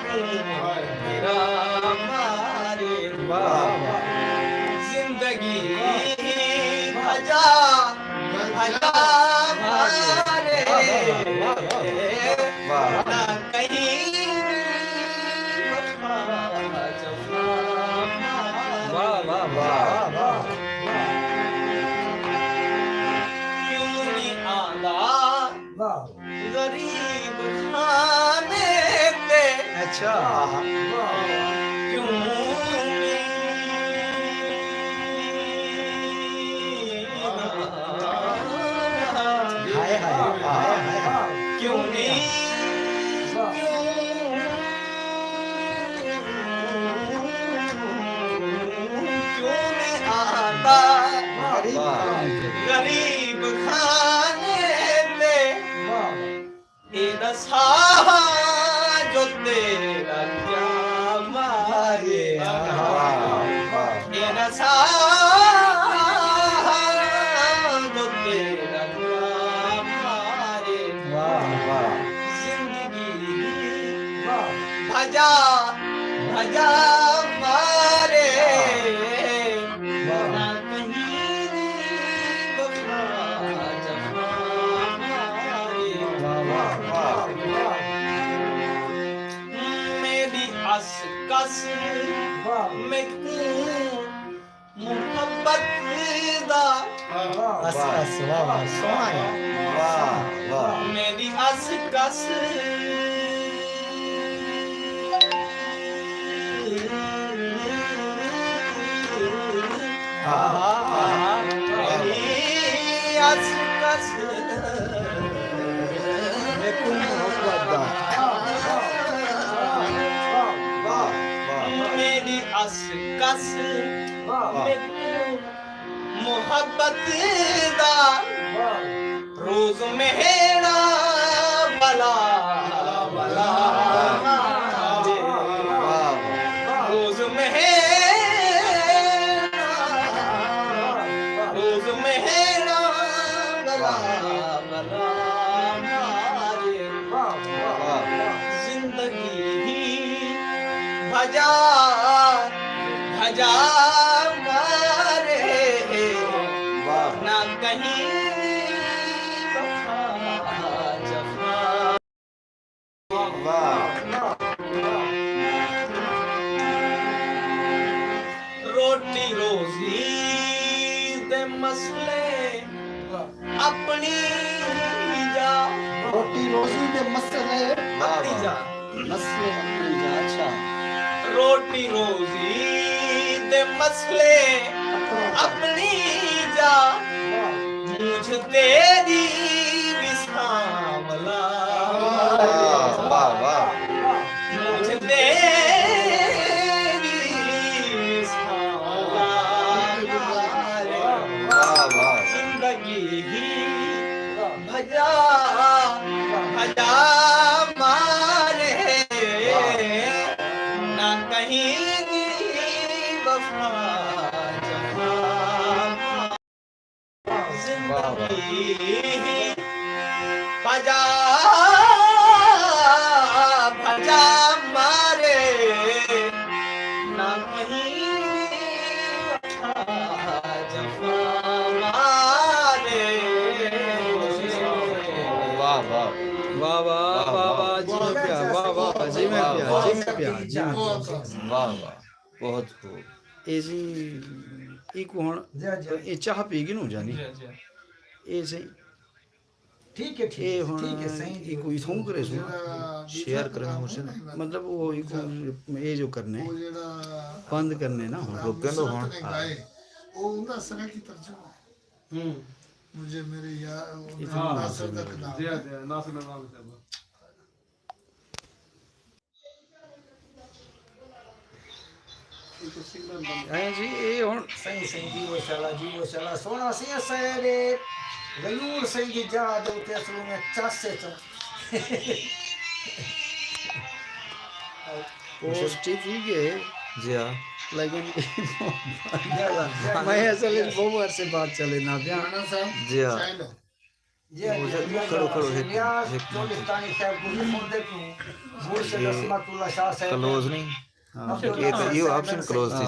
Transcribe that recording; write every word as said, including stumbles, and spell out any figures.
کوں پھرا مارے۔ واہ، واہ۔ زندگی بھڄا، بھڄا مارے۔ واہ، واہ، واہ۔ نہ کہیں وفا جفا مارے۔ واہ، واہ، واہ۔ کیوں نہیں آندا؟ واہ۔ غریب خانے تے۔ اچھا۔ کیوں نہیں؟ ہائے، ہائے، ہائے، ہائے۔ کیوں نہیں؟ کیوں؟ کیوں نہیں آندا؟ واہ۔ غریب خانے تے۔ واہ۔ اے ݙسا جو تیݙا کیا مارے۔ واہ، واہ۔ اے ݙسا جو تیݙا کیا مارے۔ واہ، واہ۔ زندگی بھڄا، بھڄا مارے۔ واہ۔ نہ کہیں وفا جفا مارے۔ واہ، واہ، واہ۔ میݙی اس کس، واہ۔ میکوں محبت دا۔ واہ، واہ۔ اس کس، واہ، واہ، سوہݨا ہے۔ واہ، واہ۔ میݙی اس کس۔ آہا، آہا۔ میݙی اس کس۔ میکوں محبت دا۔ واہ، واہ۔ میݙی اس کس۔ واہ۔ میکوں محبت دا۔ واہ۔ روز مہیݨا ولا، ولا۔ واہ، واہ۔ روز مہیݨا، روز مہیݨا ولا، واہ۔ ولا مارے۔ واہ، واہ۔ زندگی بھڄا، بھڄا مارے۔ واہ۔ نہ کہیں وفا جفا۔ واہ۔ روٹی روزی دے مسئلے اپݨی جا۔ روٹی روزی دے مسئلے۔ واہ، اپݨی واہ۔ جا۔ مسئلے اپݨی جا، اچھا۔ روٹی روزی دے مسئلے اپݨی جا۔ واہ۔ مجھ تیݙی وی سانولا۔ واہ، واہ، واہ۔ مجھ تیݙی وی سانولا۔ واہ، واہ۔ زندگی ہی بھڄا، بھڄا مارے۔ واہ۔ نہ کہیں دی وفا جفا۔ واہ، واہ۔ زندگی ہی بھڄا، بھڄا مارے۔ نہ کہیں وفا جفا مارے۔ واہ، واہ۔ واہ، واہ، واہ، واہ، واہ، جیویں پیا، واہ، واہ، جیویں پیا، واہ۔ جیویں پیا، جیویں پیا۔ واہ، واہ، بہت خوب۔ اے سی، ایکوں ہݨ، جی، جی۔ اے چاہ پی گھنوں جانی۔ جی، جی۔ اے سی۔ ٹھیک ہے، ٹھیک اے ہے، ہݨ ٹھیک ہے، سائیں جی۔ ایکوں اتھوں کریسوں۔ جیڑھا شیئر ڈیجا کرے پروگرام ہوسن۔ ہے نا، مطلب، او ایکوں، جیڑھا اے جو کرنے، او جیڑھا رکن دو ہݨ۔ دوست نے گائے، او اوندا سرائیکی ترجمہ ہے۔ ہوں۔ مجھے میرے یار، اتنا ناصر دا کلام جی، ہے۔ جی، ناصر نظام صاحب۔ ہیں جی، اے ہݨ سائیں، سائیں، جی وہ شالا، جی وہ شالا، سوہݨا سائیں، سائیں دے غیور سائیں دی جا دے اتے اصلوں میں چس اچ۔ پوسٹ ہی تھی ڳئے۔ جی ہاں۔ لیکن میں اصل وچ بہت عرصے بعد چلے نہ پیا۔ رانا صاحب، جی ہاں۔ چائے لو۔ کھڑو کھڑو ہک ہک منٹ۔ کلوز نہیں؟ اے تے ایہو آپشن کلوز تھی۔